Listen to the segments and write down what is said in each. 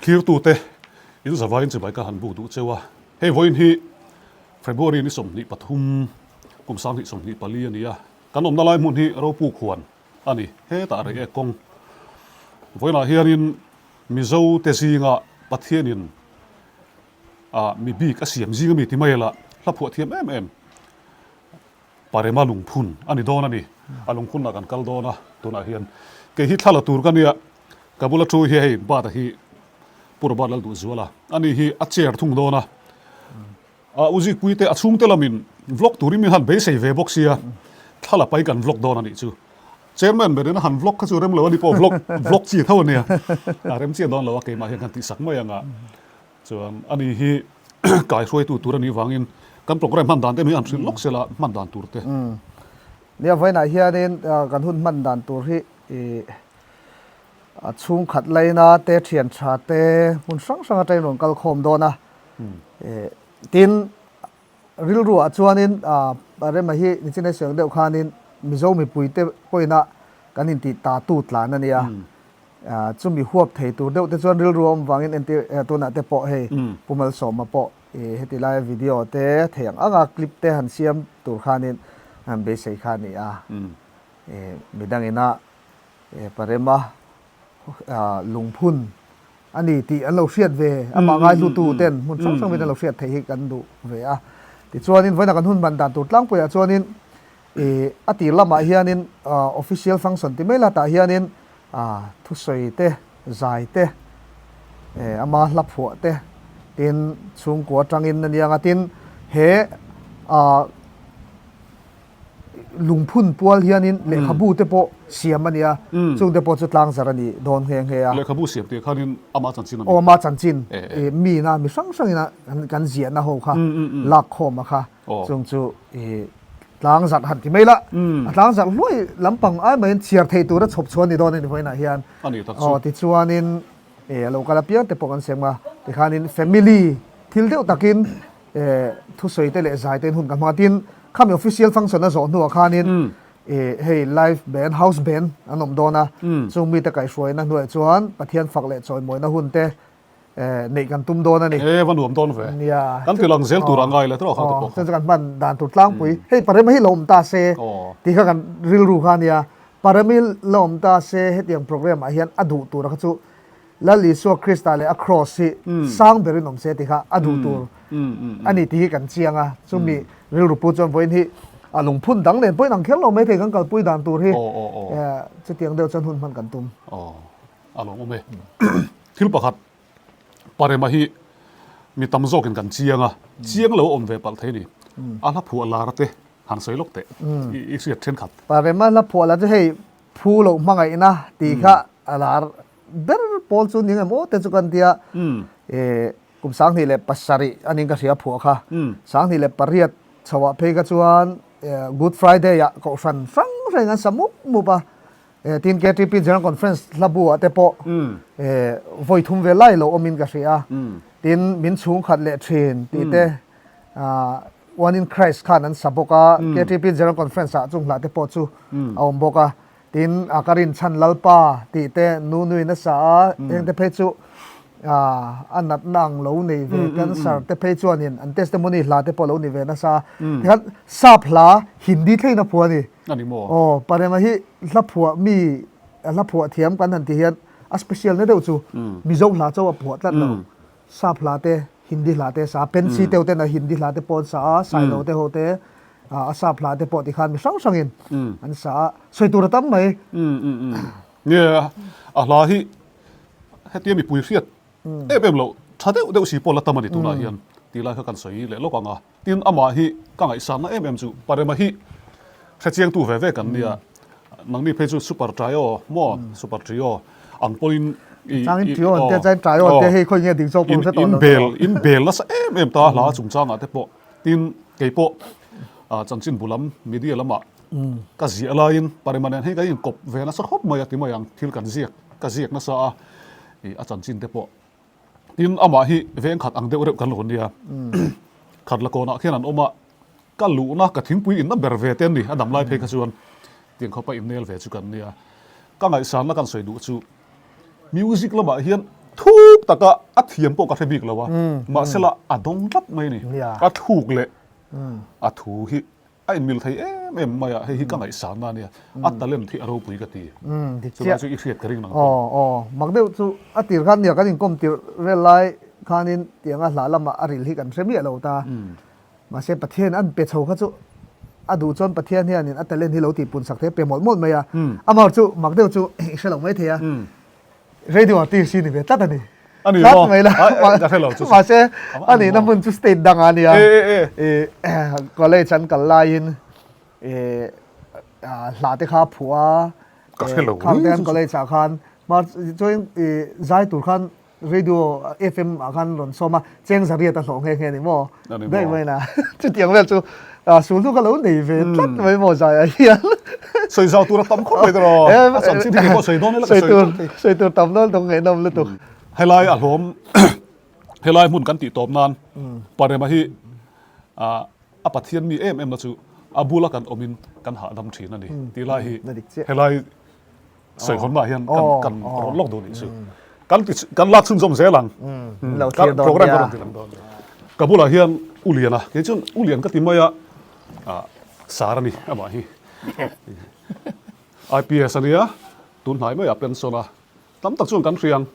thlirtute in zavaiin chibai ka han buk duh cheu a. Hei vawiin hi February ni 23 kum 2024 a ni a. Kan awmna lai hmun hi Ropu khuan a ni. Hetah rei ek kawng. Vawiinah hianin Mizo te zinga Pathianin ah mi bik a siam zing ami ti mai la hla phuah thiam em em. Parema lungphun a ni dawn a ni. A lungphunah kan kal dawn a, tunah hian kei hi thla la tur ka nia, ka bula thu hi hei Bata hi Pu Robert Lalduhzuala a ni hi a chair thung dawn a. A u Zikpui te a chhungte lamin vlog turin min han beisei ve bawk sia, thla la pai kan vlog dawn a nih chu. Chairman berin a han vlog kha chu rem lo a ni pawh vlog vlog chi tho a nia, a rem chiah dawn lo a keimah hian kan tihsak mai ang a. Chuan ani hi kai hruaitu tur a nih vangin kan program hman dan te hi an hrilh lawk sela hman dan tur te. Nia vawiinah hianin kan hun hman dan tur hi a chhungkhat laina te thian tha te hmun hrang hrang atangin rawn kal khawm dawn a. Tin rilruah chuanin Rema hi nichin a sawi ang deuh khanin Mizo mipuite pawina kan intih ta tu tlan a nia. Chumi huap thei tur deuh te chuan rilru a awm vangin entir tunah te pawh hei Pu Malsawma pawh heti laia video te thei ang anga clip te han siam tur khanin han beisei kha a ni a. Midangina Parema lungphun a ni tih an lo hriat ve amah ngaihlutu ten hmun hrang hrang in an lo hriat theih hi kan duh ve a. Tichuanin vawiinah kan hun hman dan tur tlangpuiah chuanin Ih, a tir lamah hianin official function ti mai la tah hianin thusawi te, zai te, ama hla phuah te tin chhungkua atangin a nia nga tin he lungphun pual hianin lehkhabu te pawh siam a nia chung te pawh chu tlangzar a ni dawn nghe nghe a. Lehkhabu siam tih khanin ama chanchin a ni. Aw ama chanchin mina mi hrang hrangina kan ziahna ho kha lakkhawm a kha. Chung chu i tlang zarh han ti mai la, a tlang zarh hluai lampang ai maiin chhiar thei tura chhawp chhuan ni dawn a ni vawiinah hian. A ni tak chu. Aw tichuanin e a lo kal apiang te pawh kan sem a, tikhanin family thil deuh takin e thusawi te leh zai tein hun ka hmang a, tin khami official function a zawh hnuah khanin e hei live band, house band an awm dawn a, chung mite kaihhruaina hnuaiah chuan Pathian fak leh chawimawina hun te neih kan tum dawn a ni. E va nuam dawn ve. Nia. Kan ti lang zel tur a ngai le tawh kha te pawh. Chuan chu kan hman dan tur tlangpui. Hei Parema hi la awm ta se tih kha kan rilru kha a nia. Parema hi la awm ta se hetiang program ah hian a duh tur a kha chu Lal Isua Krista leh a cross hi sang berin awm se tih kha a duh tur a ni tih hi kan chiang a. Chumi rilru pu chuan vawiin hi a lungphun dang nen pawhin ang kher lo maithei kan kalpui dan tur hi chutiang deuh chuan hun hman kan tum. A lawm awm e. Thil pakhat Parema hi mi tam zawkin kan chiang a, chiang lo awm ve palh thei a ni. A hla phuah lar te han sawi lawk teh i hriat thenkhat. Parema hla phuah lar chu hei phu loh hmangaihna tih kha a lar ber pawl chu ni ngem aw te chu kan tia. Kum 2007 a ning ka hria phuah kha. 2008 chhoah phei kha chuan Good Friday ah kohhran hrang hrang an sa mup mup a. Tin KTP General Conference hla bu ah te pawh vawi thum vel lai lo awmin ka hria a. Tin min chhung khat leh thin tih te One in Christ khan an sa bawk a. KTP General Conference ah chung hla te pawh chu a awm bawk a. Tin a ka rinchhan Lalpa tih te nu nuin a sa a. Heng te phei chu a natna ang lo nei ve cancer te phei chuanin an testimony hla te pawh lo ni ve nasa. Tikhan sap hla Hindi thlengin a phuah a ni. A ni maw? Aw, Parema hi hla phuah mi, hla phuah thiam kan han ti hian a special na deuh chu Mizo hla chauh a phuah tlat lo. Sap hla te, Hindi hla te sa, Pensi teuh ten a Hindi hla te pawh an sa a, Sailo te ho te a sap hla te pawh tikhan mi hrang hrangin an sa a, sawi tur a tam mai. Nia, a hla hi hetia mipui hriat em em loh tha deuh deuh si pawh la tam a ni tunah hian tih lai kha kan sawi leh lawk ang a. Tin, amah hi ka ngaihsanna em em chu Parema hi hrechiangtu ve ve kan nia. Nangni phei chu Super Trio maw, Super Trio ang pawhin i Changin Trio an tia chuan Trio an tia hei khawi nge ding zawk pawh hre tawh lo. Inbel inbel nasa em em ta hla chungchangah te pawh. Tin, kei pawh chanchinbu lam media lamah ka ziah laiin Parema nen hei kan inkawp ve nasa khawp mai a ti mai ang thil kan ziak ka ziak nasa a i a chanchin te pawh. Tin, amah hi veng khat ang deuh reuh kan lo nia. Khat la kawnah khian an awm a, ka luhna ka thingpui inna ber ve te an ni, a dam lai phei kha chuan tiang khawpa innel ve chu kan nia. Ka ngaihsanna kan sawi duh chu music lamah hian. Thuk taka a thiam pawh ka hre bik lo a, mahsela a dawng tlat mai a ni. A thluk leh a thu hi a inmil thei em em mai a, hei hi ka ngaihsanna a nia, a talent hi a ropui ka ti. Chulai chu i hriat ka ring nang pawh. Aw aw, mak deuh chu a tir khan nia kan inkawm tirh vel lai khanin tianga hla lamah a ril hi kan hre miah lo ta. Mahse Pathian an pe chho kha chu a duh chuan Pathian hianin a talent hi lo tihpun sak thei a, pe mawlh mawlh mai a. Amah chu mak deuh chu i hre lo mai thei a. Radio artist hi ni ve tlat a ni. A ni Tlat maw? mai la. Ai, ai, ka hre lo chu. Mahse A a nihna hmun chu state dangah a nia. E, e, e. I college an kal laiin i hla te kha a phuah a. Ka hre lo. Khang te an college ah khan chuan i zai tur khan Radio FM ah khan rawn sawm a, cheng zariat a hlawh nghe nghe ni maw? Daih mai na. Chutiang vel chu sul hnu kha lo nei ve tlat mai maw zaiah hian. Sawi zau tur a tam khawp mai tawh. A chanchin hi pawh sawi dawn ila ka sawi dawn thei. Sawi tur tam dawn tawh ngaihnawm lutuk. Helai a hlawm helai hmun kan tih tawp nan Parema hi a Pathian mi em em na chu a bula kan awmin kan hahdam thin a ni tih lai hi helai Sawihawnna hian kan kan rawn lawk duh nih chu. Kan ti kan lak chhunzawm zel ang. Lo thlir dawn Program ka rawn ti lang dawn. Ka bulah hian U Lian a, kei chuan U Lian ka ti mai a, Sar a ni amah hi. IPS a nia, tun hnai maiah pension a, tam tak chuan kan hria ang.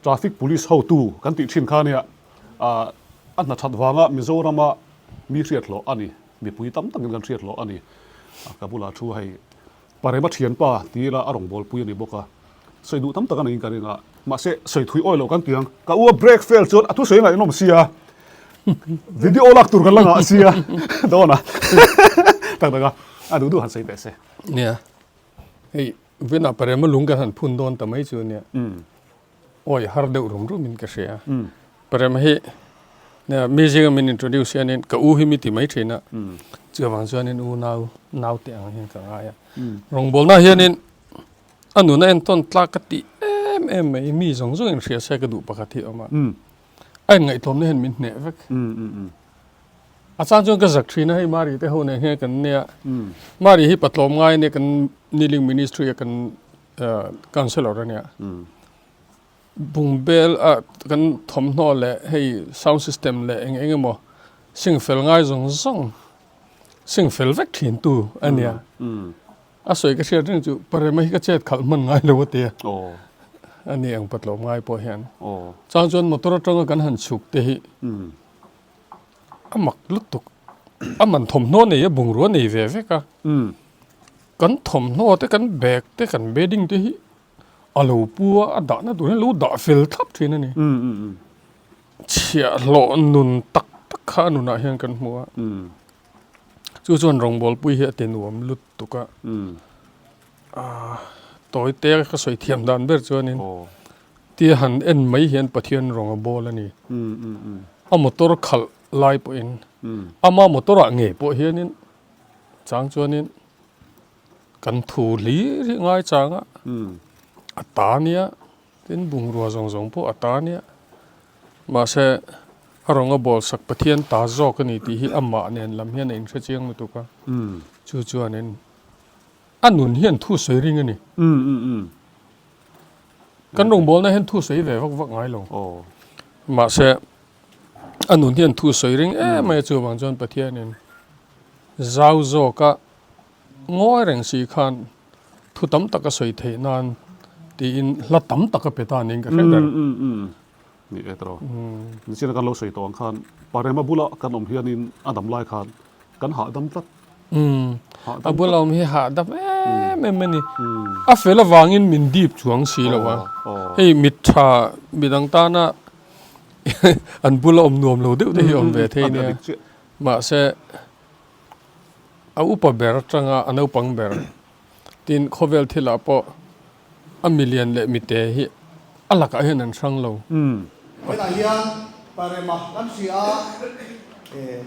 Traffic Police hotu kan tih thin kha nia, a hna that vanga Mizorama mi hriat hlawh a ni, mipui tam takin kan hriat hlawh a ni. Ka bulah thu hei Parema thianpa ti ila a rawn bawlpui a ni bawk a, sawi duh tam tak a niin ka ring a, mahse sawi thui awi loh kan ti ang, ka u a break fail chuan a thusawi ngaihnawm sia, video lak tur kan la ngah sia dawn a, tak tak a, a duh duh han sawi teh se. Nia, hei Vena Parema lung kan han phun dawn ta mai chu nia. Awi har deuh rum rum in ka hria. Parem hi mi zinga min introduce hianin ka u hi mi ti mai thin a. Chuvang chuanin u nau nau te ang hian ka ngai a. Rawngbawlna hianin a nuna entawn tlak ka tih em em mai mi zawng zawng in hria se ka duh pakhat hi a awm a. A inngaihtlawmna hian min hneh vek. A chang chuan ka zak thin a hei Mari te ho nen hian kan nia. Mari hi patlawm ngai a nia kan Kneeling Ministry a kan Councillor a nia. Bungbel a kan thawmhnaw leh hei sound system leh eng eng emaw sing fel ngai zawng zawng sing fel vek thin tu a nia. A sawi ka hriat reng chu Parema hi ka chet khalh hman ngai lo a tia. A ni ang patlawm ngai pawh hian. Chang chuan motor atanga kan han chhuk te hi a mak lutuk. A man thawmhnaw nei a bungrua nei ve vek a. Kan thawmhnaw te, kan bag te, kan bedding te hi a lo pu a, a dahna tur hian a lo dah fel thlap thin a ni. Chhiahhlawh nun tak tak kha a nunah hian kan hmu a. Chu chuan rawngbawlpui hi a ti nuam lutuk a. Tawi te ka sawi thiam dan ber chuanin tia han en mai hian Pathian rawng a bawl a ni. A motor khalh lai pawhin ama motor ah ngei pawh hianin Chang chuanin kan thu hlir hi ngai chang a, a ta nia, tin bungrua zawng zawng pawh a ta nia. Mahse a rawnga bawl sak Pathian ta zawk a ni tih hi amah nen lam hian a inhre chiang lutuk a, chu chuanin a nun hian thu sawi ring a ni. Kan rawngbawlna hian thu sawi ve vak vak ngai lo. Mahse a nun hian thu sawi ring em mai a, chuvang chuan Pathianin Zau zawka ngawi reng si khan thu tam tak a sawi theih nan tiin hla tam tak a pe ta niin ka hre ber. Ni e tawh. Nichina kan lo sawi tawh ang khan Parema bula kan awm hianin a dam lai khan kan hahdam tlat. A bula awm hi hahdam em em a ni. A fel avangin min dip chuang si lo a. Hei mit tha midang tana an bula awm nuam lo deuh te hi awm ve thei nia. Mahse, a upa ber atanga a naupang ber tin khawvel thilah pawh a milian leh mite hi a lakah hian an hrang lo. Vawiinah hian Parema kan hria a,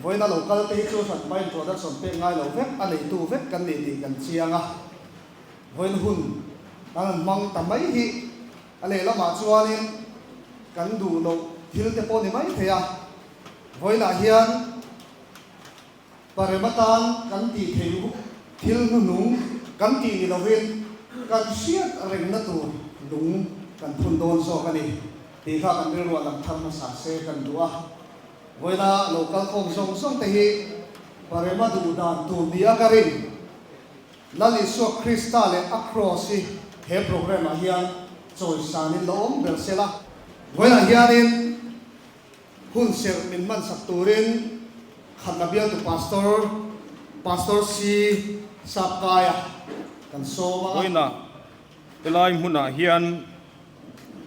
vawiina lo kal te hi chu hranpa introduction pek ngai lo vek, a neitu vek kan ni tih kan chiang a. Vawiin hun kan han hmang ta mai hi a lehlamah chuanin kan duh loh thil te pawh ni mai thei a. Vawiinah hian Parem atan kan tih theih thil hnuhnung kan tih ni lovin kan hriat rengna tur lung kan phun dawn zawk a ni. Tih kha kan rilruah lang thar hmasa se kan duh a. Vawiina lo kal khawm zawng zawng te hi Parema duh dan tur ni a ka rin. Lal Isua Krista leh a Kraws hi he program ah hian chawisanin lo awm ber se la. Vawiinah hianin hun serh min hmansak turin Khatna bialtu Pastor, Pastor C. Sapkaia kan sawm a. Vawiinah Helai hmunah hian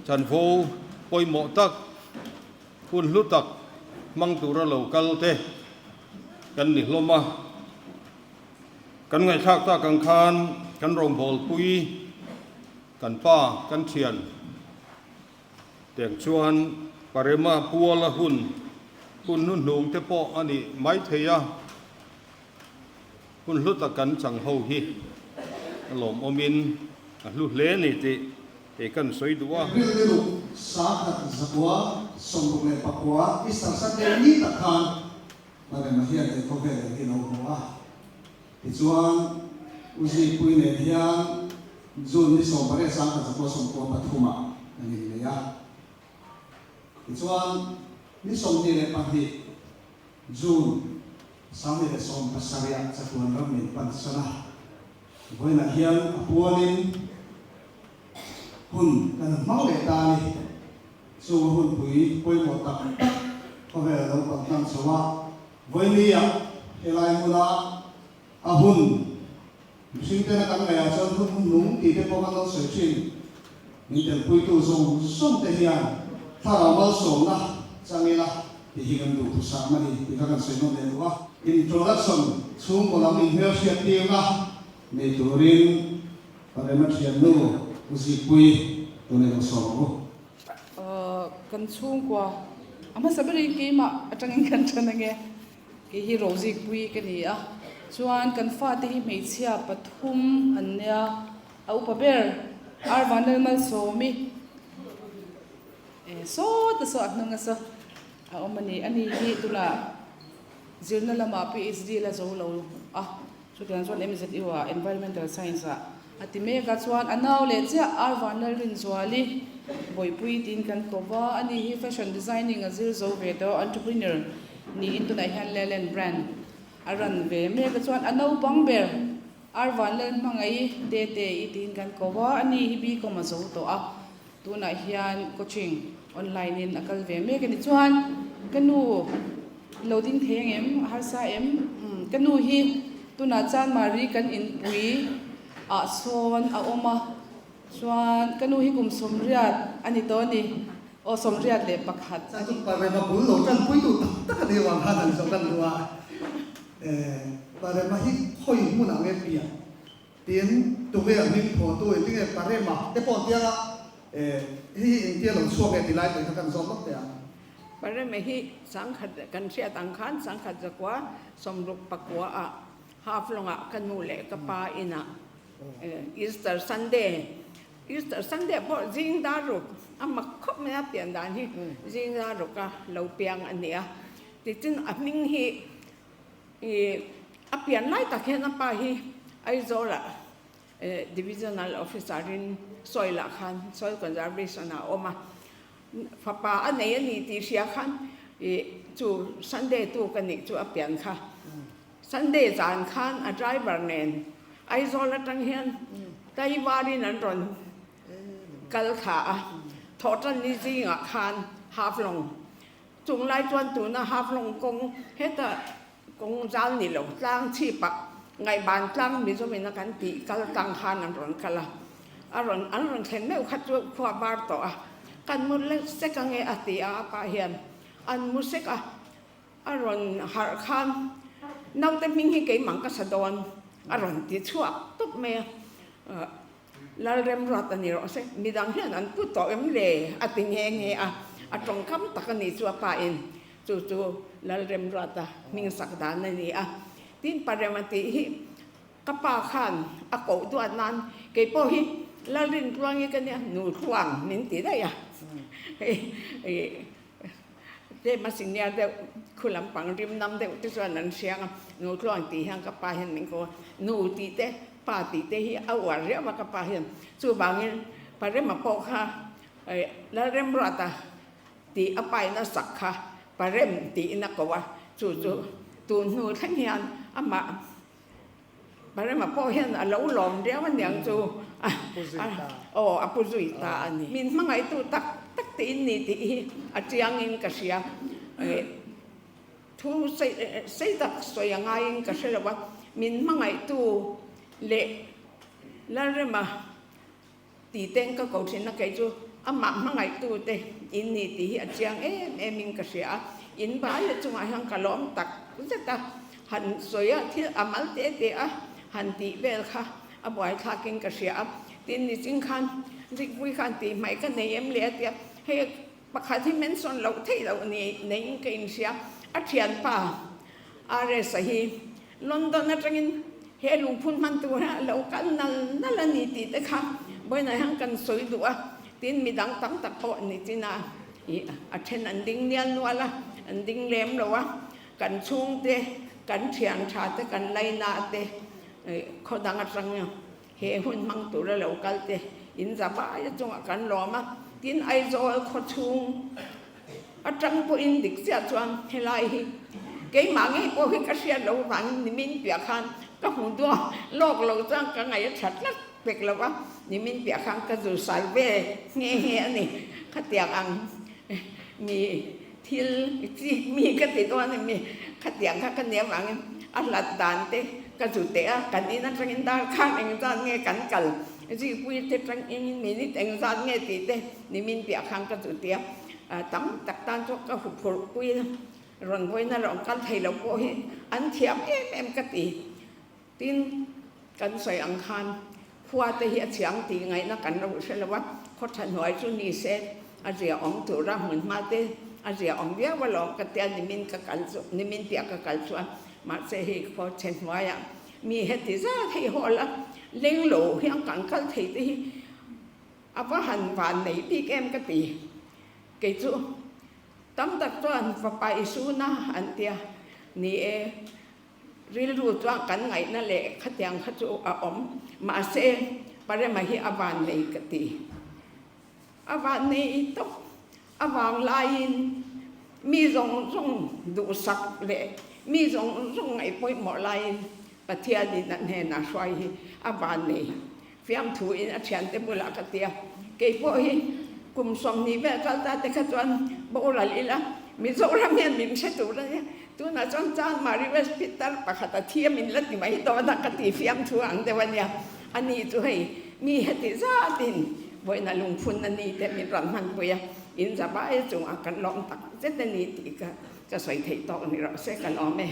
chanvo pawimawh tak, hun hlu tak hmang tura lo kal te kan ni hlawm a. Kan ngaihthlak tak ang khan kan rawngbawlpui, kan pa, kan thian teng chuan Parema puala hun, hun hnuhnung te pawh a nih maithei a. Hun hlu tak kan chang ho hi a lawmawmin a hlu hle a ni tih kei kan sawi duh a. April ni ruk, 1969, Easter Sunday ni tak khan Marema hian he khawvel eng hi lo hmu a. Tichuan, U Zikpui nen hian June ni 18 1993 ah an innei a. Tichuan, ni 22 June 2017 ah chatuan ram min pan san a, vawiinah hian a pualin hun kan hmang leh ta a ni. Chung a hunpui pawimawh tak tak khawvel a lo kal tlang chho a, vawinia helai hmuna a hun Mihring tena kan ngaihah chuan hun hun nung tih te pawh kan lo sawi thin. Min telpuitu zawng zawng te hian thlarau malsawmna chang ila tih hi kan duh thusam a ni tih kha kan sawi nawn leh duh a. Introduction, Chhungkaw lam inhmelhriat tirna nei turin Parema thiannu U Zikpui tun ilo sawm ang u. Kan chhungkua a hmasa berin keimah atangin kan then ange. Kei hi Rozikpui ka ni a, chuan kan fate hi hmeichhia pathum an nia, a upa ber Arvanel Malsawmi eh sawta saw a hnunga saw a awm a ni, ani hi tunah zirna lamah PhD la zo lo a. Chutiang chuan MZU ah Environmental Science ah a ti mek a, chuan a nau leh chiah Ar Vanlalrinzuali Bawihpui tiin kan ko va, ani hi Fashion Designing a zir zo ve tawh, Entrepreneur niin tunah hian Lelen Brand a run ve mek a, chuan a naupang ber Ar Vanlalhmangaih Tete-i tiin kan ko va, ani hi BCom a zo tawh a. Tunah hian coaching online in a kal ve mek a ni. Chuan ka nu i lo ding thei ang em? A harsa em? Umm ka nu hi tunah Chanmari kan inpui ah sawn a awm a, chuan ka nu hi kum 81 a ni tawh a ni. Aw 81. Chuan chu Parema bul lo tanpuitu tak tak a ni vang khan an zawh kan duh a, Parema hi khawi hmunah nge pian? Tin, tunge a hming phuahtu engtinge Parema te pawh an tiang a, eh, hei hi engtia lo chhuak nge ti lai pawh kha kan zawt lawk teh ang. Parema hi 10,000 kan hriat ang khan 1964 ah Haflong ah ka nu leh ka pa inah Easter Sunday, Easter Sunday pawh zing dar ruk a mak khawp mai a pian dan hi zing dar ruk a lo piang a ni a, tichin a hming hi I a pian lai tak hian a pa hi Aizawlah Divisional Officer in soil ah khan Soil Conservation ah a awm a, fapa a nei a ni tih hria khan i chu Sunday tu ka nih chu a pian kha. Sunday zan khan a driver nen Aizawl atang hian Taivarin an rawn kal thla a, thawhtan ni zingah khan Haflong Chung lai chuan tuna Haflong kawng heta kawng zal ni lo tlang chhipah ngaihban tlang Mizomin a kan tih kal tlang khan an rawn kal a, a rawn an rawn thlen meuh kha chu khua bar tawh a, kan mu leh sek ange a ti a, a pa hian an mu sek a, a rawn harh khan naute hming hi keimah ka sa dawn a rawn ti chhuak tawp mai a. Lalremruat a ni rawh se, midang hian an pu tawh em le? a ti nghe nghe a, a tawngkam tak a ni chu a pa in chu chu Lalremruata hming sak dan a ni a. Tin Parema tih hi ka pa khan a koh duat nan kei pawh hi Lalrintluangi ka nia, nu tluang min ti daih a. Tlem a senior deuh khu lampang rim nam deuh te chuan an hriang a, nu tluang tih hian ka pa hian min ko a, nu tih te pa tih te hi a uar riau a ka pa hian, chuvangin Parema pawh kha Lalremruata tih a paina sak kha Parem tiin a ko a, chu chu tun hnu thleng hian amah Parema pawh hian a lo lawm riau aniang chu aw a pu zui ta a ni. Min hmangaihtu tak tak te in ni tih hi a chiangin ka hria. Thu sei tak sawi a ngaiin ka hre lo a, min hmangaihtu leh Lalrema Tih teng ka ko thin a, kei chu amah hmangaihtu te in ni tih hi a chiang em em in ka hria a, in baia chungah hian ka lawm tak zet a, han sawi a thil a mal te te a han tih vel kha a buaithlak in ka hria a, tin nichin khan Zikpui khan tih hmaih ka nei em le a tia, hei Pakhat hi mention loh theih loh ni neiin ka inhria. A thianpa RS-a hi London atangin he lungphun hman tura a lo kal nal nal a ni tih te kha vawiinah hian kan sawi duh a, tin midang tam tak pawh ni chin a ih a then an ding nial nual a, an ding lem lo a, kan chhungte, kan thian tha te, kan laina te khaw dang atang He hun hmang tura lo kal te in za vai chungah kan lawm a, tin Aizawl khaw chhung atang pawhin dik chiah chuan helai hi keimah ngei pawh hi ka hriat loh avangin nimin piah khan ka hmu duah lawk lo chuan ka ngaih a tha tlat pek lo a, nimin piah khan ka zu sal ve nghe nghe a ni. Khatiang ang mi thil chik mi ka ti dawn a mi khatiang kha ka nia vangin a hlat dan te ka zu teh a, kan in atangin dar khan engzat nge kan kal zipui te tangin minute engzat nge tih te nimin piah khan ka zu tia tam tak tan chu ka huphurh pui rawn vawiin a rawn kal thei lo pawh hi an thiam em em ka ti. Tin, kan sawi ang khan khua te hi a chhiang tih ngaihna kan lo hre lo a, khaw tha hnuai chu ni se a zia awm tura hmun hma te a zia awm viau alawm ka tia nimin ka kal chu nimin piah ka kal chuan mahse hei khaw chhe hnuaiah mi heti zat hei hawl a leng lo hian kan kal thei te hi a va han van nei bik em ka ti kei chu tam tak chuan fapa i suna an tia ni e. Rilru chuan kan ngaihna leh khatiang kha chu a awm. Mahse, Parema hi a vannei ka ti. A vannei tawp. A vang laiin mi zawng zawng duhsak leh mi zawng zawng ngaih pawimawh laiin Pathianin a hnenah hruai hi a vannei. Fiamthuin a thiante bulah ka ti a, kei pawh hi kum 20 vel kal ta te kha chuan boral ila Mizoram hian min hre tur a nia, tunah chuan Chanmari West Pitar pakhat a thi a min la ti mai dawn a ka ti fiamthu ang deuh a nia, a ni chu hei mi heti zatin vawiin a lungphun a ni te min rawn hmanpui a, in za vai chungah kan lawm tak zet a ni tih ka ka sawi theih tawk ni rawh se ka lawm e.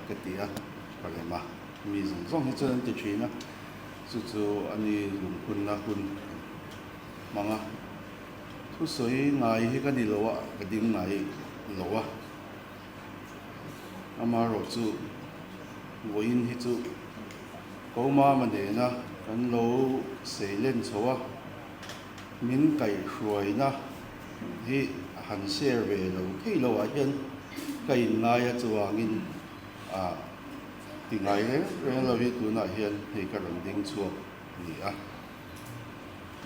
ka ti a, ka rem a, mi zawng zawng hi chuan an ti thin a, chu chu a ni lungphunna hun kan hmang a, thusawi ngai hi ka ni lo a, ka ding ngai lo a, amaherawhchu vawiin hi chu ko mama nena kan lo seilen chho a, min kaihhruaina hi han share ve lo thei lo ah hian ka inngai a chuangin ah ti ngai reng reng lo hi tunah hian hei ka rawn ding chhuak a ni a.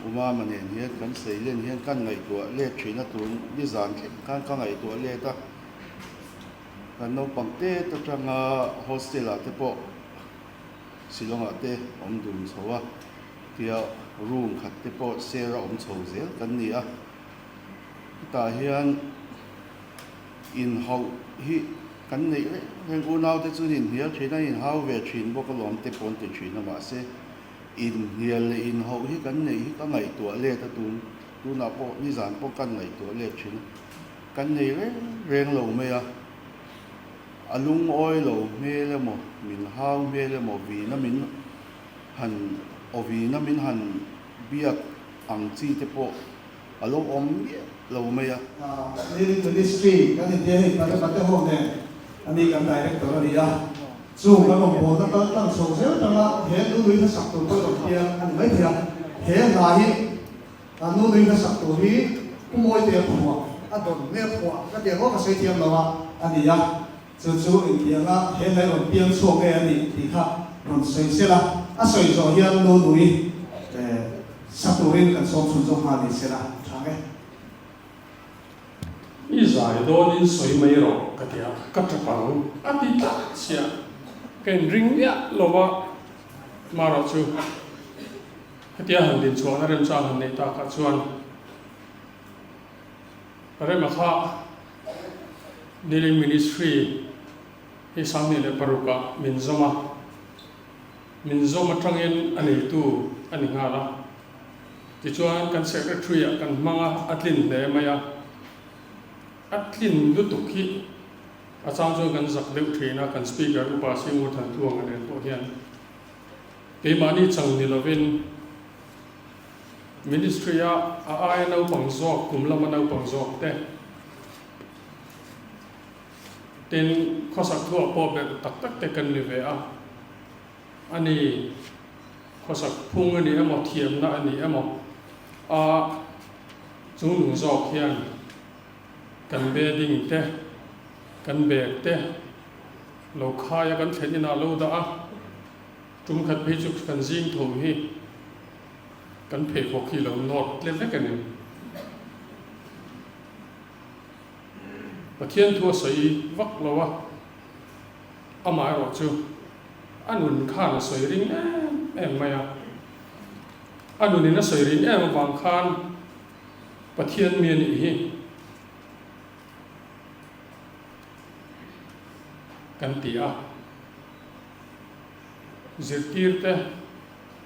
Umama nen hian kan seilen hian kan ngaihtuah let thin a tun nizan thleng khan ka ngaihtuah let a, kan naupang tet atanga hostel ah te pawh Shillong ah te awm dun chho a, tia room khat te pawh share a awm chho zel kan ni a, hetah hian inhauh hi kan neih reng reng unau te chuan inhnial thin a, inhau ve thin bawk alawm te pawh an ti thin a mahse inhnial leh inhauh hi kan neih hi ka ngaihtuah let a tun tunah pawh nizan pawh kan ngaihtuah let thin a, kan nei reng reng lo mai a. A lungawi lo hmel emaw, min hau hmel emaw, vina min han aw vina min han biak ang chi te pawh a lo awm miah lo mai a. Living Ministry kan intia hei Parema te ho nen a ni kan Director a ni a, chung kan rawngbawlna kal tlang chho zel tanga he Nunui hlasak tur pawh rawn piang a ni maithei a, he hla hi A nu nui hmasak tur hi Pu Mawitea phuah a dawn nge phuah ka ti ang aw ka sawi thiam lo a a ni a, chu chu engtianga he hlai rawn piang chhuak nge a nih tih kha rawn sawi sel a, a sawi zawh hian nu nui sa turin kan sawm chhun zawk nghal ni sela tha nge. I zai dawnin sawi mai rawh ka ti a, ka tap ang a ti tlat chiah, ka inring miah lo a, marawh chu. Hetia han din chhuahna remchang han neih takah chuan Rema kha Niling Ministry hi 2006 ah min zawm a, min zawm atangin a neitu a ni nghal a. Tichuan kan Secretary ah kan hmang a, a tlin hle mai a. A tlin lutuk hi a chang chuan kan zak deuh thin a, kan Speaker Upa Singmur Thantluanga nen pawh hian. Keimahni chang ni lovin Ministry-a a aia naupang zawk, kum lama naupang zawk te, tin khawsak thuah pawh berh tak tak te kan ni ve a, a ni khawsak phung a ni emaw, thiamna a ni emaw, a chungnung zawk hian kan bedding te, kan bag te lo khai a, kan thlen inah lo dah a. Tum khat phei chu kan zing tho hi kan pheikhawk hi lo nawt tle vek a ni. Pathian thu a sawi vak lo a, amaherawh chu a nun khan a sawi ring em em mai a. A nunin a sawi ring em avang khan Pathian mi a nih hi kan ti a. Zirtirte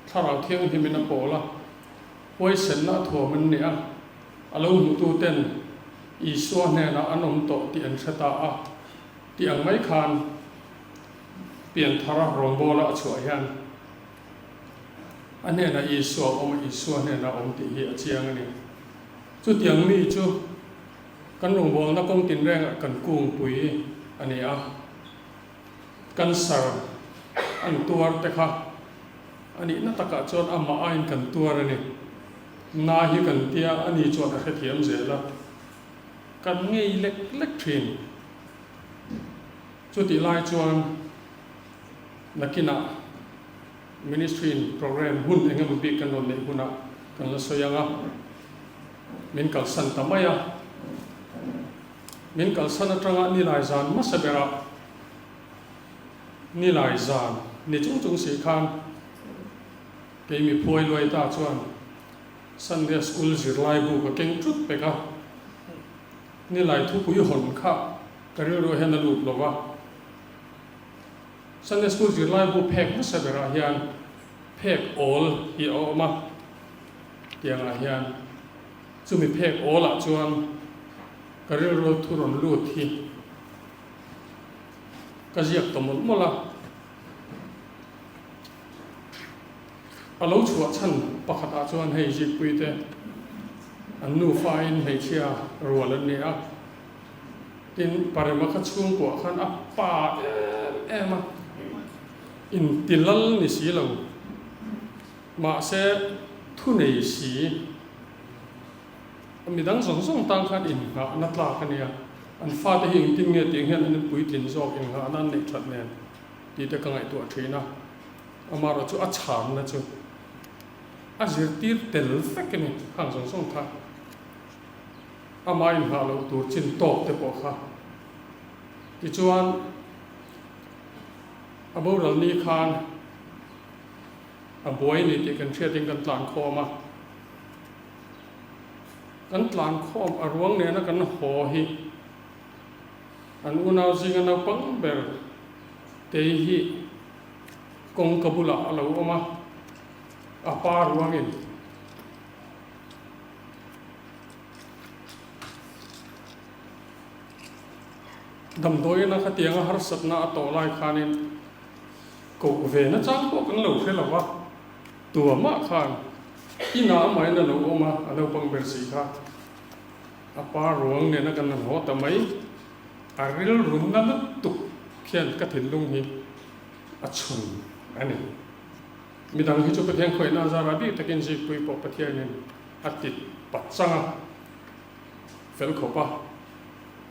thlarau thianghlimin a pawl a, huaisenna a thuam an ni a, a lo hmututen Isua hnenah an awm tawh tih an hre ta a, tih ang mai khan pianthara rawngbawla a chhuah hian a hnenah Isua a awm a, Isua hnenah a awm tih hi a chiang a ni. Chutiang mi chu kan rawngbawlna kawng tinrengah kan kungpui a ni a. Cancer an tuar te kha a nihna takah chuan amah aiin kan tuar a ni. Na hi kan tia a ni chuan a hrethiam zel a, kan ngei lek lek thin. Chutih lai chuan nakinah Ministry in programme hun eng emaw bik kan rawn neih hunah kan la sawi ang a, min kalsan ta mai a. Min kalsan atanga nilai zan hmasa berah nilai zan ni chung chung si khan kei mi phuai luai ta chuan Sunday School zirlai bu ka keng thut pek a, nilai thupui hawn kha ka rilru hian a lut lo va. Sunday School zirlai bu phek hmasa berah hian phek awl hi a awm a, tiangah hian Chumi phek awlah chuan ka rilru thu rawn lut hi. Ka ziak ta mawlh mawlh a. A lo chhuah chhan pakhatah chuan hei Zikpui te an nufain hmeichhia rual an ni a, tin Parema kha chhungkuah khan a pa em em a, inti lal ni si lo, mahse thunei si, midang zawng zawng tan khan innghahna tlak a nia, an fate hi engtin nge tih hian an puitlin zawk innghahna an neih that nen tih te ka ngaihtuah thin a. Amaherawh chu a chhanna chu a zirtir tel vek a ni, khang zawng zawng kha ama inghah loh tur chin tawk te pawh kha. Tichuan a boral ni khan a buai ni tih kan hriatin kan tlan khawm a, kan tlan khawm a ruang nena kan haw hi an unau zinga naupang ber tei hi Kawngka bulah a lo awm a, a pa ruangin damdawiina khatianga harsatna a tawh lai khanin koh ve na chang pawh kan lo hre lo va, tuamah khan inah amahin a lo awm a, a naupang ber si kha a pa ruang nena kan han haw ta mai, a rilrunna lutuk khian ka thinlung hi a chhun a ni. Midang hi chu Pathian khawihna a zara bik takin zikpui pawh Pathianin a ti pachang a, fel khawp a.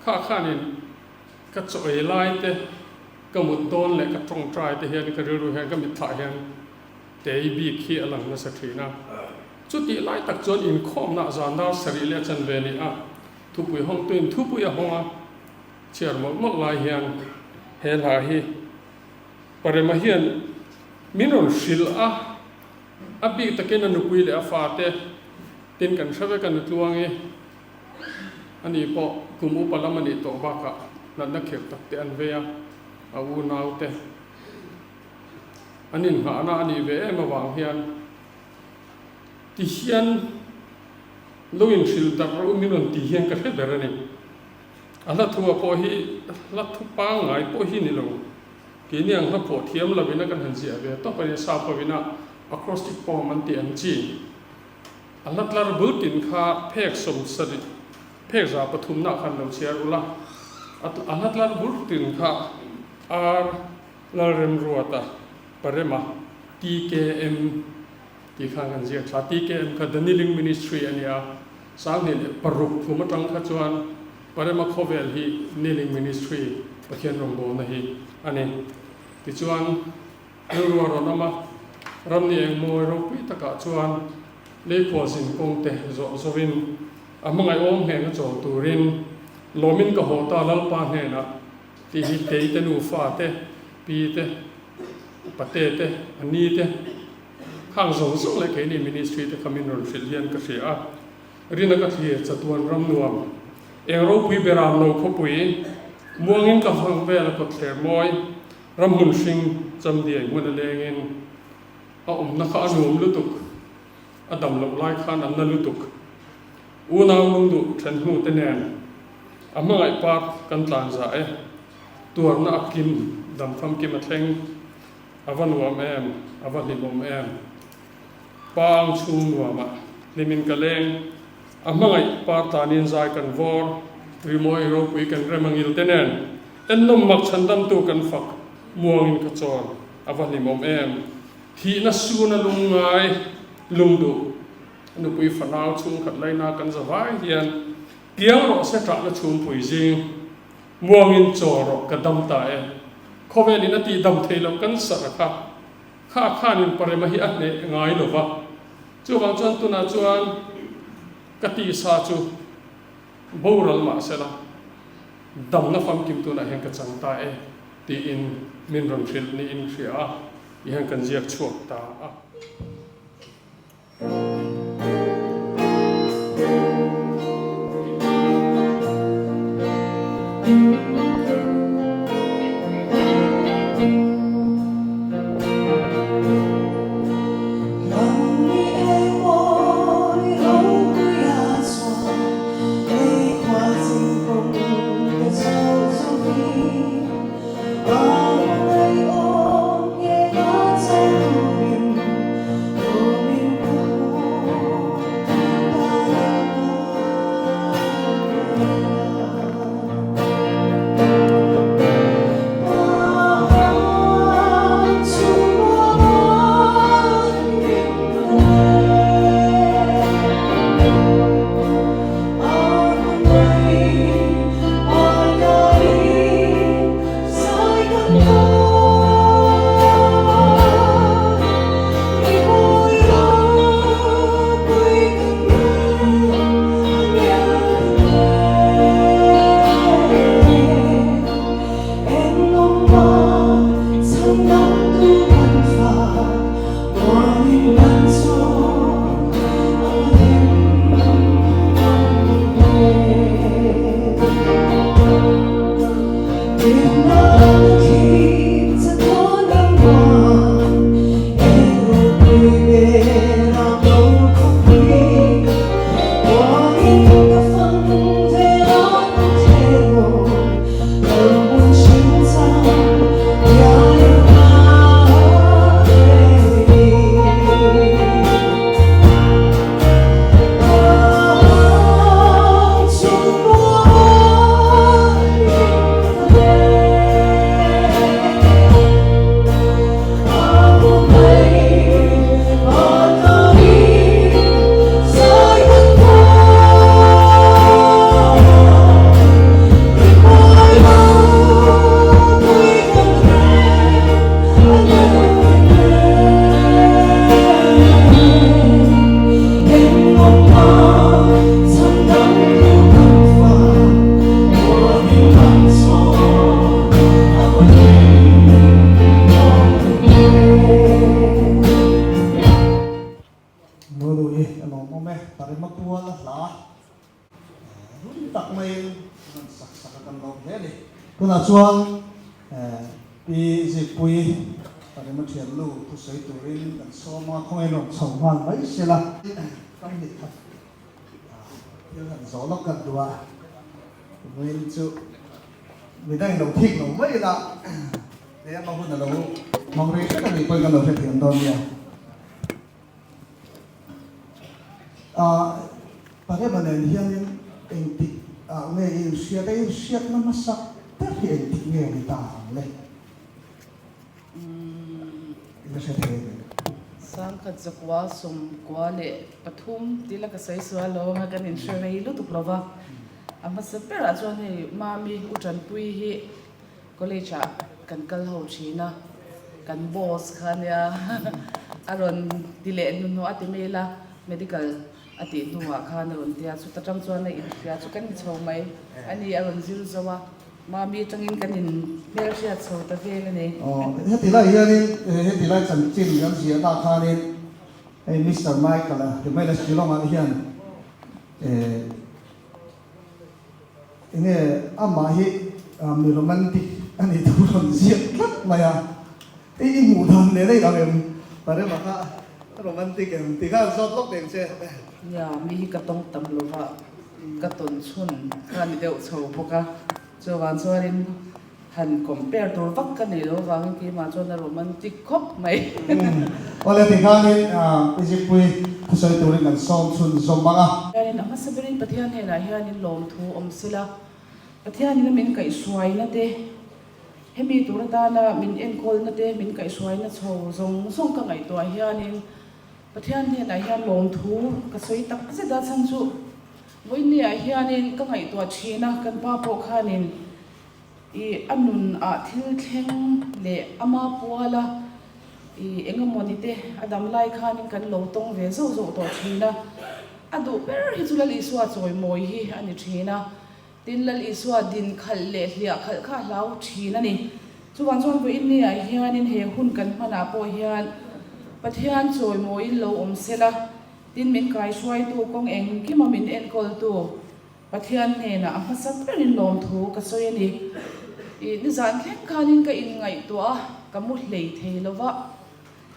Kha khanin ka chaw ei lai te, ka mut dawn leh ka tawngtai te hian ka rilru hian ka mitthlah hian tei bik hi a lang nasa thin a. Chutih lai tak chuan inkhawmna zan dar sarih leh a chanve ni a, thupui hawngtuin thupui a hawng a. Chhiar mawlh mawlh lai hian he hla hi Parema hian min rawn hrilh a, a bik takin a nupui leh a fate tin kan hre vek a nutluang i ani pawh kum upa lam a nih tawh bakah natna khirh tak te an vei a, a unau te an inngahna a nih ve em avang hian ti hian lo inhrilh darh rawh u min rawn ti hian ka hre ber a ni. A hla thua pawh hi hla thu pangngai pawh hi ni lo. Keini ang hla pawh thiam lovin a kan han ziah ve tawp a ni. Sap hovin a acrostic poem an tih ang chi. A hla tlar bul tin kha phek 70, phek 300 nah khan lo chhiar ula. A hla tlar bul tin kha R Lalremruata Parema TKM tih khan kan ziak thla. TKM kha The Kneeling Ministry a nia. 2006 kum atang kha chuan Parema khawvel hi Kneeling Ministry Pathian rawngbawlna hi a ni. Tichuan, rilru a rawn awm a, ramni eng mawi ropui takah chuan leikhual zin kawng te zawh zawhin a hmangaihawm hnena chawl turin lawmin ka haw ta Lalpa hnenah tih hi kei te nufa te, pi te, pate te, a ni te, Khang zawng zawng leh keini ministry te kha min rawn hrilh hian ka hria a, rina ka thlir chatuan ram nuam, eng ropui beram lo khawpui, muangin ka vang vel a kawtthler mawi, ram hmun hring chamdiai hmun a lengin a awmna kha a nuam lutuk, a dam loh lai khan an na lutuk. Unau lungduh then hnu te nen a hmangaih part kan tlan za e, tuarna a kim dam famkim a thleng. A va nuam em, a va hlimawm em. Pa ang chhung nuamah hlimin ka leng, a hmangaih par tanin zai kan vawr, rimawi ropui kan rem a ngil te nen, ennawm mak chhandamtu kan fak, muangin ka chawn, a va hlimawm em. Thihna suna lungngai lungduh, nupui fanau chhungkhat laina kan zavai hian, kiang rawh se ṭahna chhumpui zing. Muangin chaw rawh ka dam ta e. Khawvelin a tih dam thei loh kan sarh kha. Kha khanin Parema hi a hneh ngai lo va. Chuvang chuan tunah chuan ka tisa chu boral mah sela damna famkim tunah hian ka chang ta e tiin min rawn hrilh niin hria a, ti hian kan ziak chhuak ta a. Hlum tak maiin rawn sak sak a kan lawm hle a ni. Tunah chuan Pi Zikpuii Parema thiannu thusawi turin kan sawm a, khawngaih rawn chho nghal mai sela. Kam ni khat thil han zawh lawk kan duh a, vawiin chu midang lo thik lo mai ila, tlem a hun a lo hmang rei hret a nih pawhin kan lo hrethiam dawn nia. Parema nen hianin engtik ah nge i inhriat a, i inhriatna hmasa ber hi engtik nge ni ta ang le? I la hre thei em? Sangkhat 1993 tila ka sawi sual lo anga kan inhre rei lutuk lo va, a hmasa berah chuan hei Mami U Tanpui hi College ah kan kal ho thin a, kan boss kha nia a rawn ti leh hnuhnawh a ti mail a, medical a tih hnuah khan a rawn ti a, chuta tang chuan a inhria chu kan ni chho mai a ni, a rawn zir zo a, mami atangin kan in hmelhriat chho ta vel a ni. Aw, heti lai hianin heti lai chanchin kan ziah ta khanin hei Mister Michael-a ti mai la Shillong-ah hian eh, Enge amah hi mi romantic a nih thu rawn ziak tlat mai a, i i hmuh dan nen a inang em? Parema kha romantic em tih kha an zawt lawk deng che. Nia, mi hi ka tawng tam lo va, ka tawn chhun kha a ni deuh chho bawk a, chuvang chuanin Han compare tur vak ka nei lo vangin keimah chuan a romantic khawp mai. Awle ti khanin Egypt-pui thusawi turin kan sawm chhun zawm ang a. Hianin a hmasa berin Pathian hnenah hianin lawmthu awm sila, Pathianin a min kaihhruaina te, hemi tur atana min enkawlna te, min kaihhruaina chho zawng zawng ka ngaihtuah hianin Pathian hnenah hian lawmthu ka sawi tak zet a, chhan chu vawiinniah hianin ka ngaihtuah thin a, kan pa pawh khanin I a nun ah thil thleng leh ama puala i eng emawni te a dam lai khanin kan lo tawng ve zauh zauh tawh thin a. A duh ber hi chu Lal Isua chawimawi hi a ni thin a. Tin, Lal Isua din khalh leh hliah khalh kha a hlau thin a ni. Chuvang chuan vawiin ah hianin he hun kan hmanah pawh hian Pathian chawimawiin lo awm sela, tin min kaihruaitu kawng engkima min enkawltu, Pathian hnenah a hmasa berin lawmthu ka sawi a ni. I nizan thleng khanin ka inngaihtuah a, ka mu hlei thei lo va.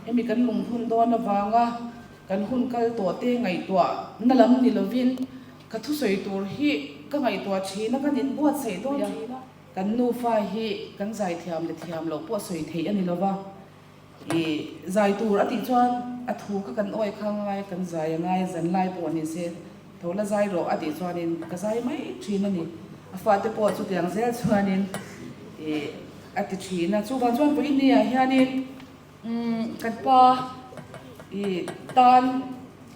Hemi kan lungphun dawn avanga kan hun kal tawh te ngaihtuah na lam ni lovin ka thusawi tur hi ka ngaihtuah thin a, kan inbuatsaih dawn thin a. Kan nufa hi kan zaithiam leh thiam loh pawh sawi theih a ni lo va. I zai tur a tih chuan a thu kha kan awi kha ngai, kan zai a ngai, zan lai pawh ni se tho la zai rawh a tih chuanin ka zai mai thin a ni. A fate pawh chutiang zel chuanin i a ti thin a. Chuvang chuan vawiinniah hianin kan pa i tan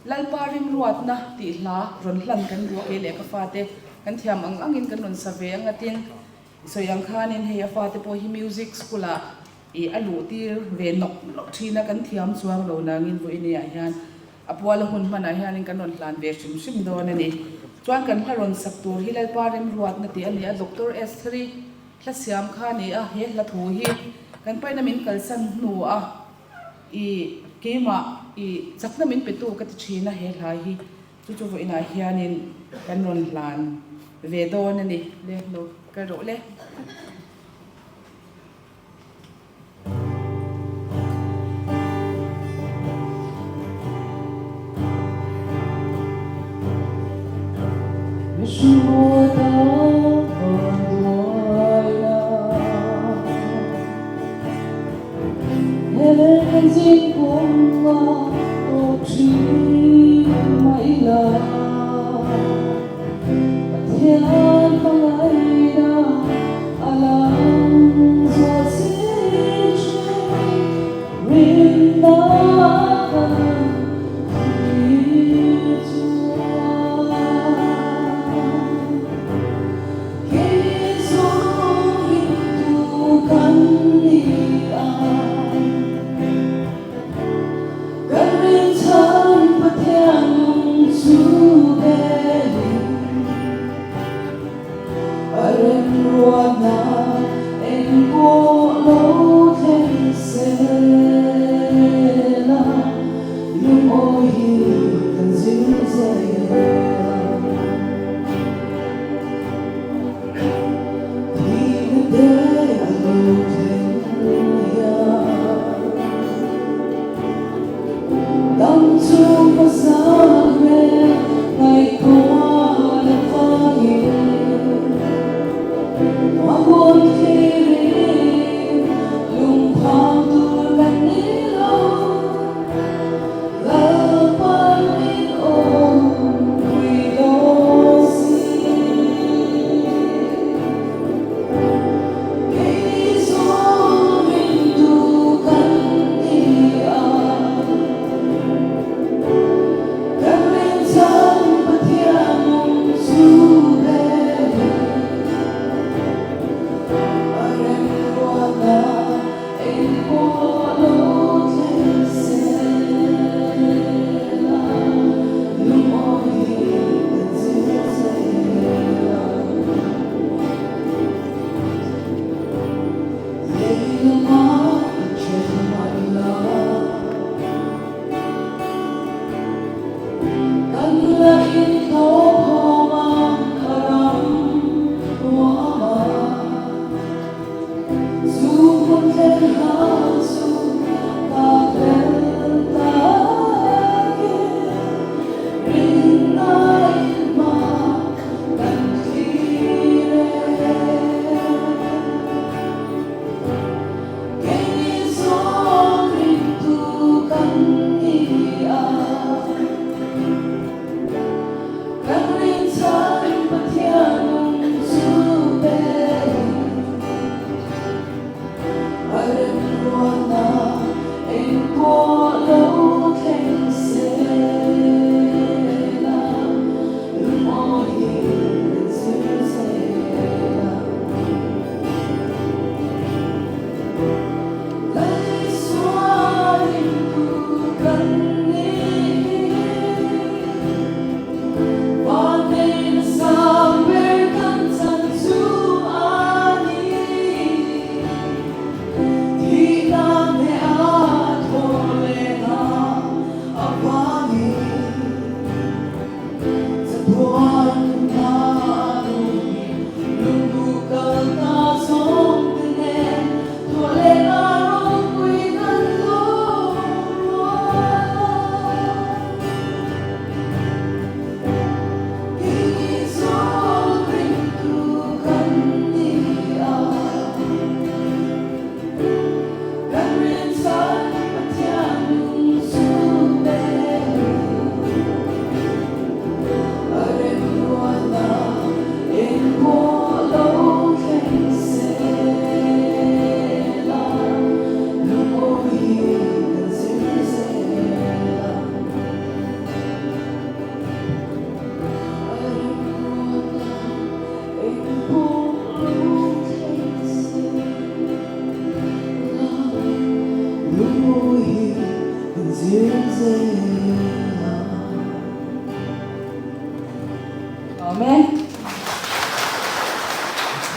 Lalpa rimruatna tih hla rawn hlan kan duh a, kei leh ka fate kan thiam ang angin kan rawn sa ve ang a tin sawi ang khanin hei a fate pawh hi music school ah I a luh tir ve nawk nawk thin a, kan thiam chuang lo nangin vawiin ah hian a puala hun hmanah hianin kan rawn hlan ve hrim hrim dawn a ni. Chuan kan hla rawn sak tur hi Lalpa remruatna tih a ni a, Doctor Estheri hla siam kha a ni a, he hla thu hi kan paina min kalsan hnu a i keimah i chakna min petu ka ti thin a he hla hi chu chu vawiinah hianin kan rawn hlan ve dawn a ni. Le lo kal rawh le.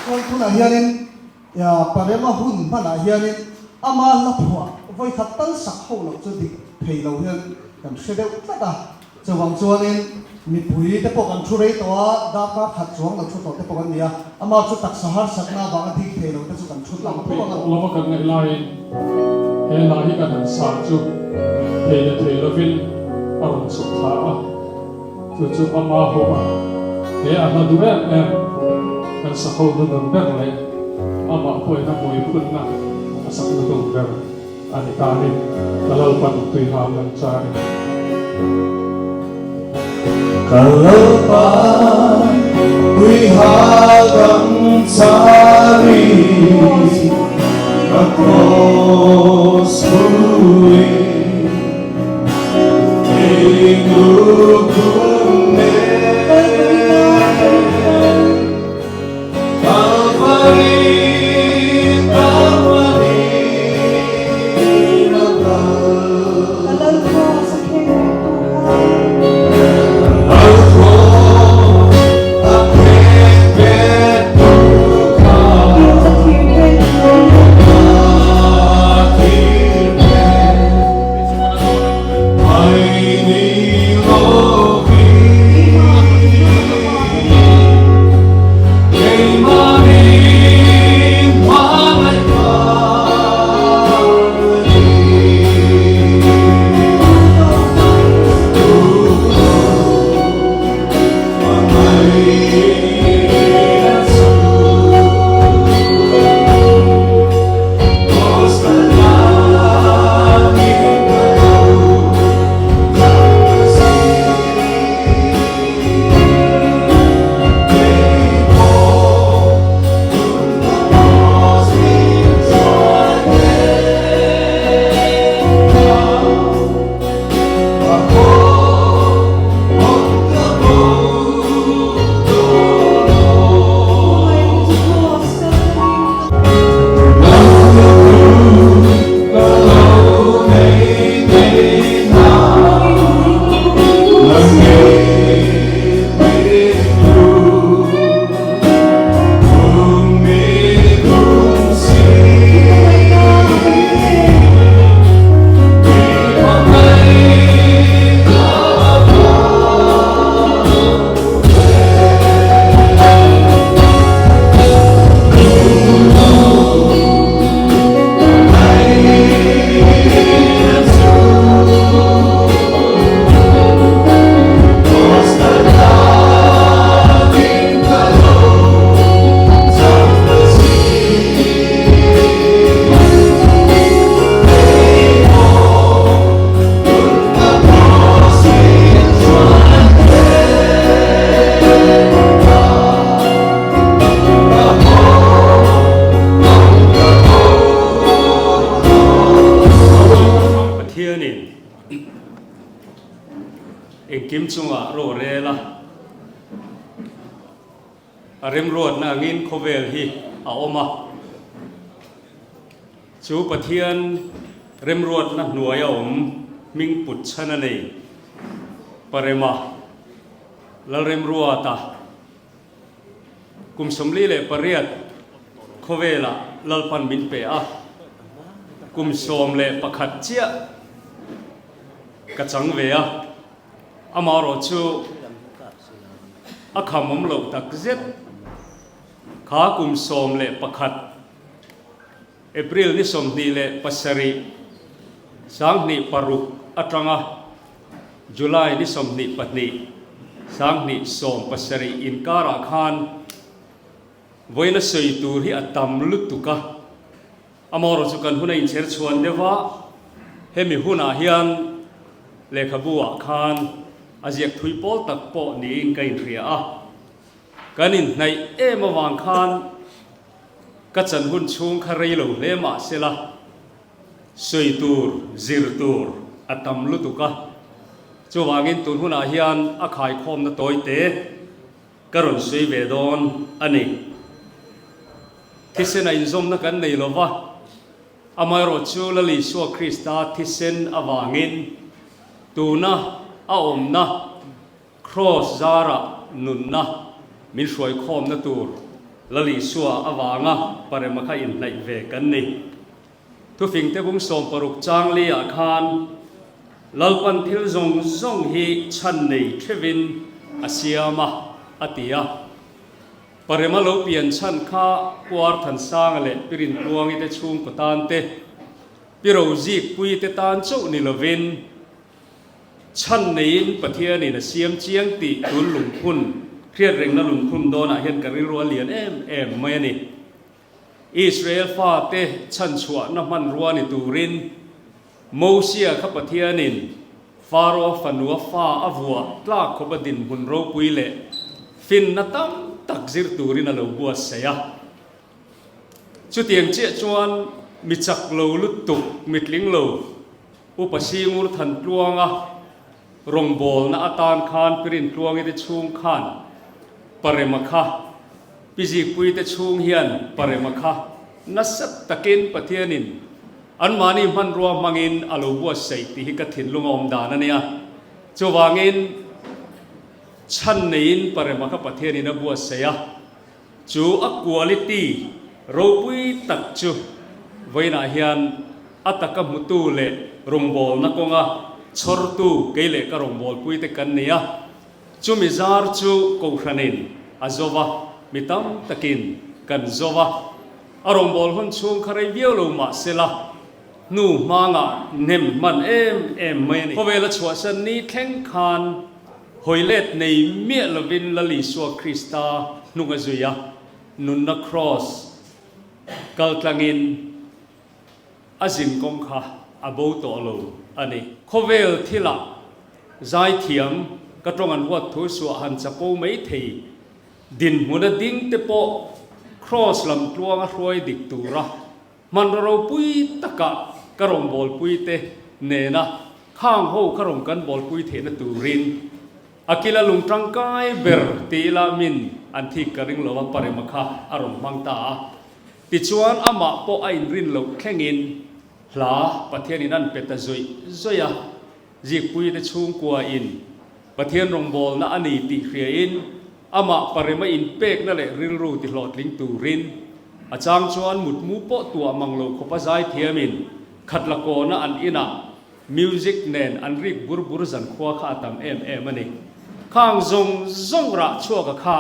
Chuan tunah hianin Parema hun hmanah hianin ama hla phuah vawikhat tal sak ho loh chu dik thei lo hian kan hre deuh tlat a. Chuvang chuanin mipui te pawh kan thu rei tawh a, darkar khat chuang lo thu tawh te pawh kan ni a, amah chu taksa harsatna avanga dik thei lo te chu kan thu tlang tho ang a. Lova kan ngaih laiin he hla hi kan han sa chu thei leh thei lovin a rawn chhuk thla a, chu chu ama ho a, he a hla duh em em kan sakho hnunun ber leh amah pawhin a hmui phunna a sak lutuk ber. A ni ta ni, ka Lalpan tui hal kan char in. Ka Lalpan tui hal kan char in, ka kraws pui kei lukhum nen. Pathianin engkim chungah rorel a, a remruatna angin khawvel hi a awm a. Chu Pathian remruatna hnuaia awm hming put chhan a nei, Parema Lalremruata. Kum 48 khawvelah Lalpan min pe a, kum 11 chiah ka chang ve a, amaherawh chu a kham awm loh tak zet kha kum 11 April ni 27 2006 atanga July ni 22 2017 inkarah khan vawiina sawi tur hi a tam lutuk a, amaherawh chu kan hun a inchher chhuan deuh a, hemi hunah hian lehkhabu ah khan a ziak thui pawl tak pawh niin ka inhria a, kan inhnaih em avang khan Ka chan hun chhung kha rei lo hle mah sela, sawi tur, zir tur a tam lutuk a. Chuvangin tun hunah hian a khaikhawmna tawite ka rawn sawi ve dawn a ni. Thisen a inzawmna kan nei lo va, amaherawh chu Lal Isua Krista thisen avangin tuna a awmna Kraws zarah nunna. min hruaikhawmna tur Lal Isua avanga Parema kha inhnaih ve kan ni. Thufingte bung 60 chang li-ah khan Lalpan thil zawng zawng hi chhan nei theuhin a siam a, a ti a. Parema lo pian chhan kha Puar Thansanga leh Pi Rintluangi te chhungkaw tan te, Pi Rozikpuii te tan chauh ni lovin, Chhan neiin Pathianin a siam chiang tih tun lungphun, hriatrengna lungphun dawnah hian ka rilru a lian em em mai a ni. Israel fate chhanchhuahna hmanrua ni turin Mosia kha Pathianin Faro fanua fa a vuah tlak khawpa dinhmun ropui leh finna tam tak zir turin a lo buatsaih a. Chutiang chiah chuan mi chak lo lutuk, mi tling lo, Upa Singur Thantluanga rawngbawlna atan khan Pirintluangi te chhung khan Parema kha, Pi Zikpuii te chhung hian Parema kha nasa takin Pathianin anmahni hmanrua hmangin a lo buatsaih tih hi ka thinlung a awm dan a nia. Chuvangin chhan neiin Parema kha Pathianin a buatsaih a. Chu a quality ropui tak chu vawiinah hian a taka hmutu leh rawngbawlna kawnga chhawrtu kei leh ka rawngbawlpuite kan ni a. Chumi zar chu Kohhranin a zo va, mi tam takin kan zo va. A rawngbâwl hun chhung kha rei viau lo mah sela, hnu hmangah hnem hman em em mai a ni. Khawvela chhuahsan ni thleng khan Hawi let nei miah lovin Lal Isua Krista hnung a zui a, nunna kraws kal tlangin a zin kawng kha a bo tawh lo a ni. Khawvel thilah zaithiam ka tawng an huat thu suah han chapo mai thei dinhmuna ding te pawh kraws lam tluanga hruai dik tura Hmanraw ropui takah ka rawngbawlpui te nena khang ho ka rawn kan bawlpui theihna turin a kila lung tangkai ber ti ila min an thik ka ring lo a, Parema kha a rawn hmang ta a. Tichuan amah pawh a inrin loh thlengin hla Pathianin an pe ta zawih zawih a, Zikpui te chhungkua in Pathian rawngbawlna a ni tih hriain amah Parema inpekna leh rilru ti hlawhtling turin A chang chuan mutmu pawh tuah mang lo khawpa zaithiamin khatla kawna an inah music nen an rik bur bur zankhua kha a tam em em a ni. Khang zawng zawng rah chhuaka kha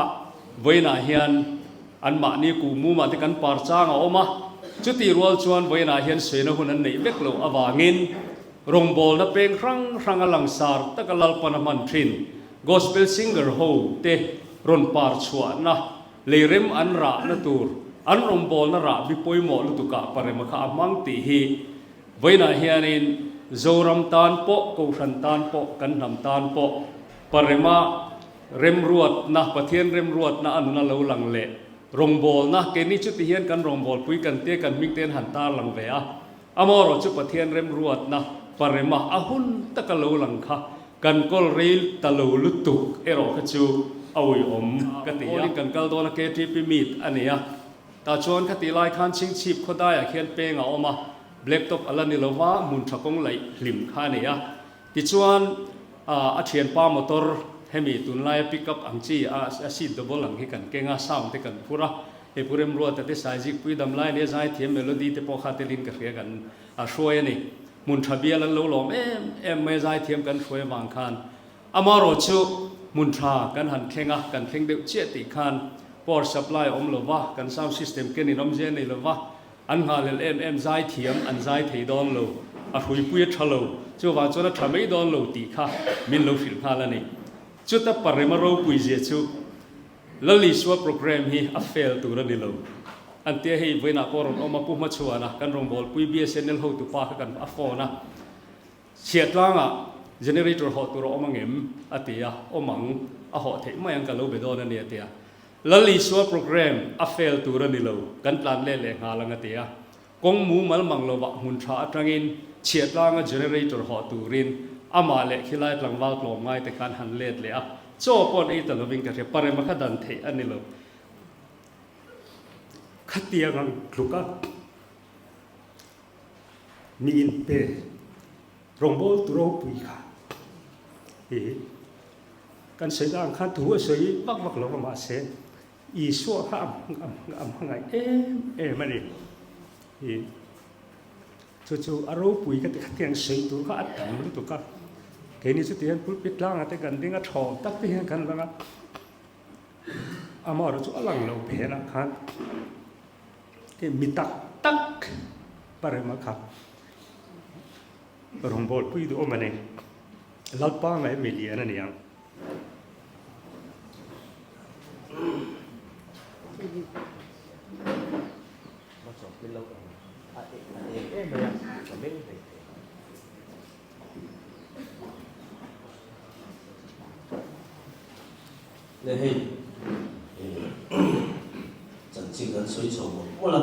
vawiinah hian anmahni kuhmumah te kan par chang a awm a, chutih rual chuan vawiinah hian suina hun an neih vek loh avangin rawngbawlna peng hrang hrang a langsar taka Lalpan a hman thin gospel singer ho te rawn par chhuahna Lei rem an rahna tur, an rawngbawlna rah bi pawimawh lutukah Parema kha a hmang tih hi vawiinah hianin Zoram tan pawh, Kohhran tan pawh, kan hnam tan pawh Parema remruatna, Pathian remruatna a nuna lo lang leh rawngbawlna, keini chuti hian kan rawngbawlpui kan tia kan hming te an han tarlang ve a, Amaherawh chu Pathian remruatna Parema a hun taka lo lang kha kan kawl rei ta lo lutuk erawh kha chu a uiawm ka ti a. Kan kal dawn a KTP meet a ni a, tah chuan kha tih lai khan Chhingchhip khawdaiah khian peng a awm a, Black Top a la ni lova hmun tha kawng laih hlim kha a ni a. Tichuan a thianpa motor hemi tunlaia pick up ang chi a seat double ang hi kan keng a, sound te kan phur a, He Pu Remruata te Saizikpui dam lai nia zaithiam melody te pawh kha telin ka hria kan a hruai a ni. Hmun tha bial an lo lawm em em mai a zaithiam kan hruai avang khan. Amaherawh chu hmun tha kan han thleng a, kan thleng deuh chiah tih khan power supply a awm lo va, kan sound system ken in awmzia nei lo va, an nghahlel em em zaithiam an zai thei dawn lo, a hruipui a tha lo, chuvang chuan a tha mai dawn lo tih kha min lo hrilh nghal a ni. Chuta Parema ropui zia chu Lal Isua programme hi a fail tur a ni lo. An tia hei vawiinah pawh rawn awm a, Pu Hmachhuana kan rawngbawlpui BSNL hotupa kha kan a phone a, Chhiahtlangah generator hawh tur a awm angem? a ti a, awm ang, a hawh theih mai ang ka lo be dawn a ni a ti a. Lal Isua programme a fail tur a ni lo, kan tlan leh leh nghal ang a ti a. Kawng mumal mang lovah hmun tha atangin chhiahtlanga generator hawh turin amah leh khilai tlangval tlawm ngai te khan han let leh a, chaw pawh an ei ta lovin ka hria, parema kha dan theih a ni lo. Khatiang ang tluka mi inpe rawngbawltu ropui kha hi. Kan sawi dan khan thu a sawi vak vak lo va mahse Isua kha a hmangaih em em a ni. I chu chu a ropui ka ti khatiang sawi tur kha a tam lutuk a. Keini chu tihian pulpit tlangah te kan ding a thawm tak te hian kan lang a. Amaherawh chu a lang lo phenah khan mi tak tak parema kha Rawngbâwl pui duh awm a ni. Lalpa ngaih mi lian a ni ang. Le hei, chanchin kan sawi chho mawlh mawlh a.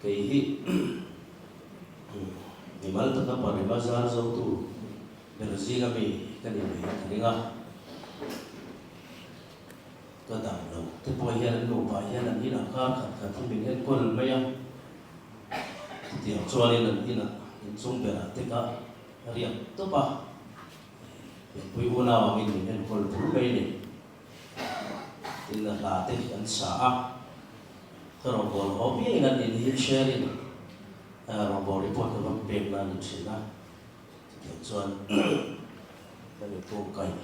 Kei hi mimal taka Parima zar zotu ber zinga mi ka ni ve ka ring a, ka dam lo te pawh hian an nupa hian an inah kar khat khat hi min enkawl mai a, chutiang chuanin an inah inchung berah te ka riak tawp a, pianpui unau angin min enkawl bur mai a ni. Tin a hla te an sa a. Ka rawngbâwl haw piangin an in hi sharing rawngbâwl report ka va pek na a ni thin a, chutiang chuan ka ni pawh kaih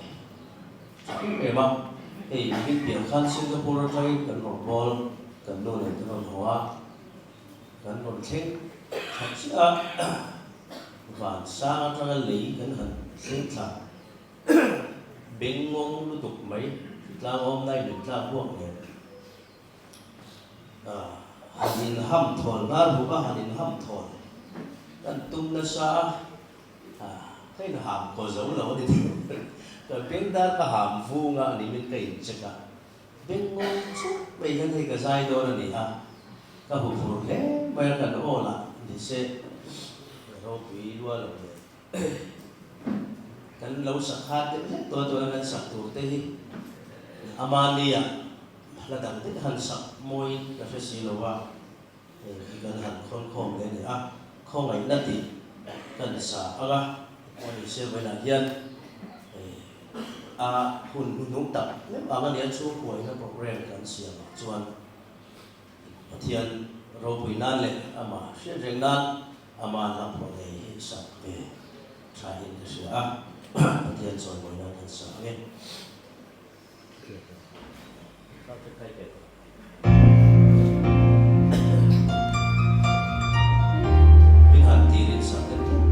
tha em em a, hei nimin piah khan Singapore atangin kan rawngbâwl kan nu nen kan rawn haw a, kan rawn thleng tha chiah a, van sang atanga lei kan han thleng thla beng ngawng lutuk mai tlangawm nai min tlak buak nen. Han inham thawl hnar buk a, han inham thawl kan tum nasa a, ka inham kaw zo lo a ni thei. Ka bengdar ka ham vung a, ni min ka incheck a, bengngawng chuk mai hian hei ka zai dawn a ni a, ka huphur hle mai a, kan aw lah ni se ropui lua lo leh Kan lo sak kha deuh hlek tawh a, tuna kan sak tur te hi Amania hla dang te han sak mawiin ka hre si lo va, hei hi kan han khawn khawm leh a ni a, khawngaihna tih kan sa ang a, pawh ni se vawiinah hian a hun hnuhnung tak meuh ang a nia chhungkuaina programme kan siam ah chuan. Pathian ropui nan leh amah hriat reng nan ama hla phuah ngei hi sak ve tha in ka hria a, Pathian chawimawi nan kan sa ang e. Min han tirin sak deuh tlat.